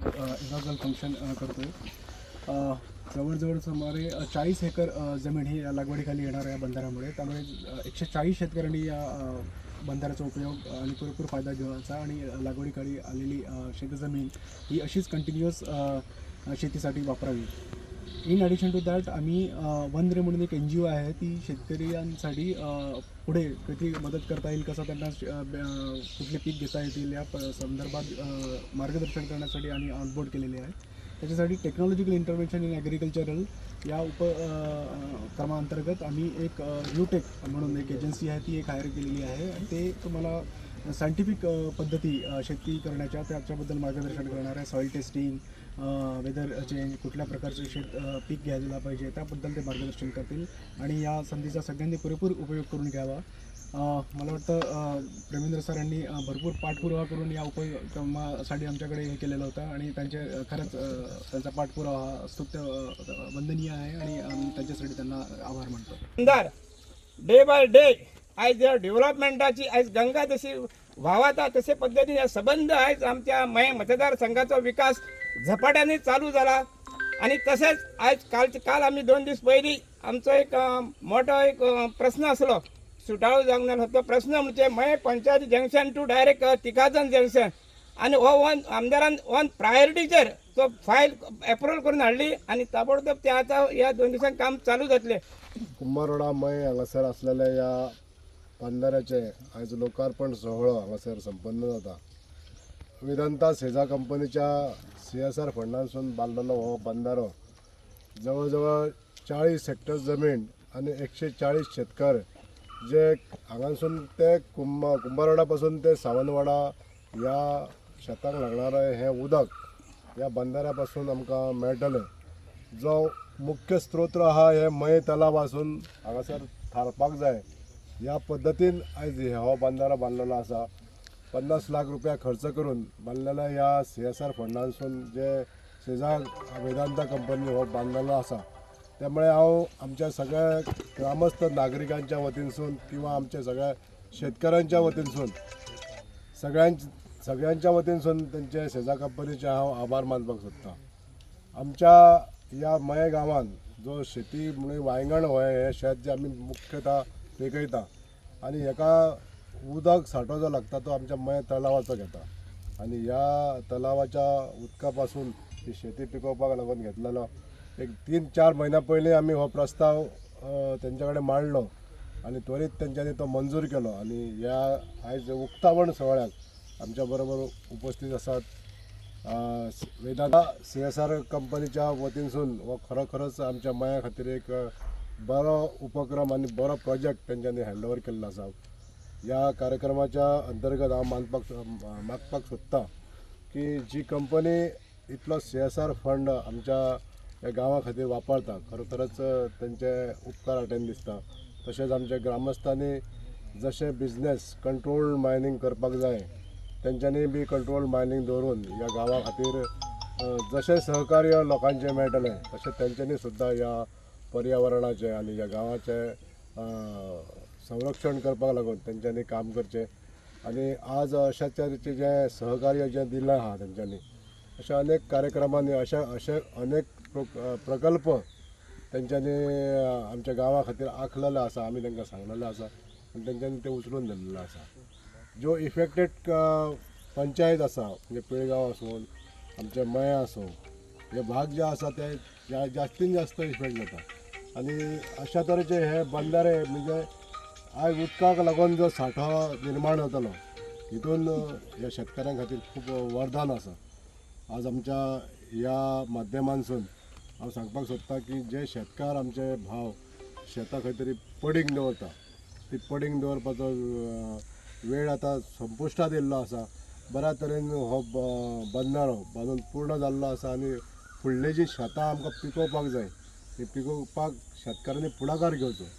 Inaugural function करतो आहे. जवळजवळ सुमारे 40 एकर जमीन ही या लागवडीखाली येणार आहे या बंधाऱ्यामुळे. त्यामुळे 140 शेतकऱ्यांनी या बंधाऱ्याचा उपयोग आणि पुरेपूर फायदा घ्यायचा आणि लागवडीखाली आलेली शेतजमीन ही अशीच कंटिन्युअस शेतीसाठी वापरावी. इन ॲडिशन टू that, आम्ही वनरे म्हणून एक एनजीओ आहे, ती शेतकऱ्यांसाठी पुढे किती मदत करता येईल, कसं त्यांना कुठले पीक घेता येतील या संदर्भात मार्गदर्शन करण्यासाठी आम्ही ऑनबोर्ड केलेले आहे. त्याच्यासाठी टेक्नॉलॉजिकल इंटरव्हेन्शन इन ॲग्रिकल्चरल या उप क्रमांतर्गत आम्ही एक यूटेक म्हणून एक एजन्सी आहे, ती एक हायर केलेली आहे आणि ते तुम्हाला सायंटिफिक पद्धती शेती करण्याच्या त्याच्याबद्दल मार्गदर्शन करणार आहे. सॉईल टेस्टिंग, वेदर चेंज, कुठल्या प्रकारचे शेत पीक घ्यायला पाहिजे त्याबद्दल ते मार्गदर्शन करतील आणि या संधीचा सगळ्यांनी पुरेपूर उपयोग करून घ्यावा. मला वाटतं प्रेमेंद्र सरांनी भरपूर पाठपुरावा करून या उपक्रमासाठी आमच्याकडे हे केलेलं होतं आणि त्यांचे खरंच त्यांचा पाठपुरावा हा स्तुत्य, वंदनीय आहे आणि आम्ही त्यांच्यासाठी त्यांना आभार मानतो. आमदार डे बाय डे आयज डेव्हलपमेंटाची आयज गंगा जशी व्हावता तसे पद्दतीन ह्या सबंद आयज आमच्या मये मतदारसंघाचो विकास झपाट्याने चालू जाला. आनी तशेंच आयज काल आमी 2 दीस पयलीं आमचो एक मोठो एक प्रस्न आसलो, सुटाळो जावंक ना तो प्रस्न म्हणजे मये panchayat junction to direct Tikajan junction आनी हो वन आमदारान ऑन प्रायोरिटीचेर तो फायल एप्रुवल करून हाडली आनी ताबडतोब ते आतां ह्या 2 दिसांक काम चालू जातलें. कुंभारवाडा मये हांगासर आसलेल्या ह्या बंधाऱ्याचें आयज लोकार्पण सोहळो हांगासर संपन्न जाता. वेदांता सेजा कंपनीच्या सीएसआर फंडांसून बांदलेलो हो बंधारो जवळ जवळ 40 हेक्टर जमीन आनी 140 शेतकार जे हांगासून ते कुंभारवाडा पासून ते सावंतवाडा ह्या शेतांक लागणारें हें उदक ह्या बंधाऱ्या पासून आमकां मेळटलें. जो मुख्य स्त्रोत आहा हे मये तलाव आसून हांगासर थारपाक जाय ह्या पद्दतीन आयज हो बंधारो बांदलेलो आसा. 50 लाख रुपया खर्च करून बांदलेल्या ह्या सीएसआर फंडांसून जे सेजा वेदांता कंपनी हो बांदलेलो आसा. त्यामुळे हांव आमच्या सगळ्या ग्रामस्थ नागरिकांच्या वतीनसून किंवा आमच्या सगळ्या शेतकऱ्यांच्या वतीनसून सगळ्यांच्या वतीनसून तेंचे सेजा कंपनीचे हांव आभार मानपाक सोदतां. आमच्या ह्या मये गांवान जो शेती म्हणजे वांयगण हो हें शेत जें आमी मुख्यतः पिकयता आनी हेका उदक सांठो जो लागता तो आमच्या मये तलावाचो घेता आनी ह्या तलावाच्या उदका पासून ही शेती पिकोवपाक लागून घेतलेलो. एक 3-4 म्हयन्या पयलीं आमी हो प्रस्ताव तेंच्या कडेन मांडलो आनी त्वरीत तेंच्यांनी तो मंजूर केलो आनी ह्या आयज उक्तावण सुवाळ्याक आमच्या बरोबर उपस्थित आसात वेदांता सीएसआर कंपनीच्या वतीनसून हो खरोखरच आमच्या मया खातीर एक बरो उपक्रम आनी बरो प्रोजेक्ट तेंच्यांनी हँड ओवर केल्लो आसा. ह्या कार्यक्रमाच्या अंतर्गत हांव मागपाक सोदतां की जी कंपनी इतलो सीएसआर फंड आमच्या ह्या गांवा खातीर वापरता खरोखरच तेंचे उपकार आटेन दिसता. तशेंच आमच्या ग्रामस्थांनी जशें बिजनेस कंट्रोल मायनींग करपाक जाय तेंच्यांनी बी कंट्रोल मायनींग दवरून ह्या गांवा खातीर जशें सहकार्य लोकांचें मेळटलें तशें तेंच्यांनी सुद्दां ह्या पर्यावरणाचें आनी ह्या गांवाचें संरक्षण करपाक लागून तेंच्यांनी काम करचें. आनी आज अशा तरेचें जें सहकार्य जें दिलां आहा तेंच्यांनी अशा अनेक कार्यक्रमांनी अशे अनेक प्रकल्प तेंच्यांनी आमच्या गांवा खातीर आखलेले आसा. आमी तांकां सांगलेलें आसा आनी तेंच्यांनी तें उचलून धरलेलें आसा. ज्यो इफेक्टेड पंचायत आसा म्हणजे पिळगांव आसूं आमचें मये आसूं हे भाग जे आसा ते जास्तीन जास्त इफेक्ट जाता आनी अशा तरेचे हे बंधारे म्हणजे आयज उदकाक लागून जो सांठो निर्माण जातलो हितून ह्या शेतकऱ्यां खातीर खूब वरदान आसा. आज आमच्या ह्या माध्यमांसून हांव सांगपाक सोदतां की जे शेतकार आमचे भाव शेतां खंय तरी पडींग दवरता ती पडींग दवरपाचो वेळ आतां संपुश्टांत येयल्लो आसा. बऱ्या तरेन हो बंधारो बांदून पूर्ण जाल्लो आसा आनी फुडली जी शेतां आमकां पिकोवपाक जाय ती पिकोवपाक शेतकारांनी फुडाकार घेवचो.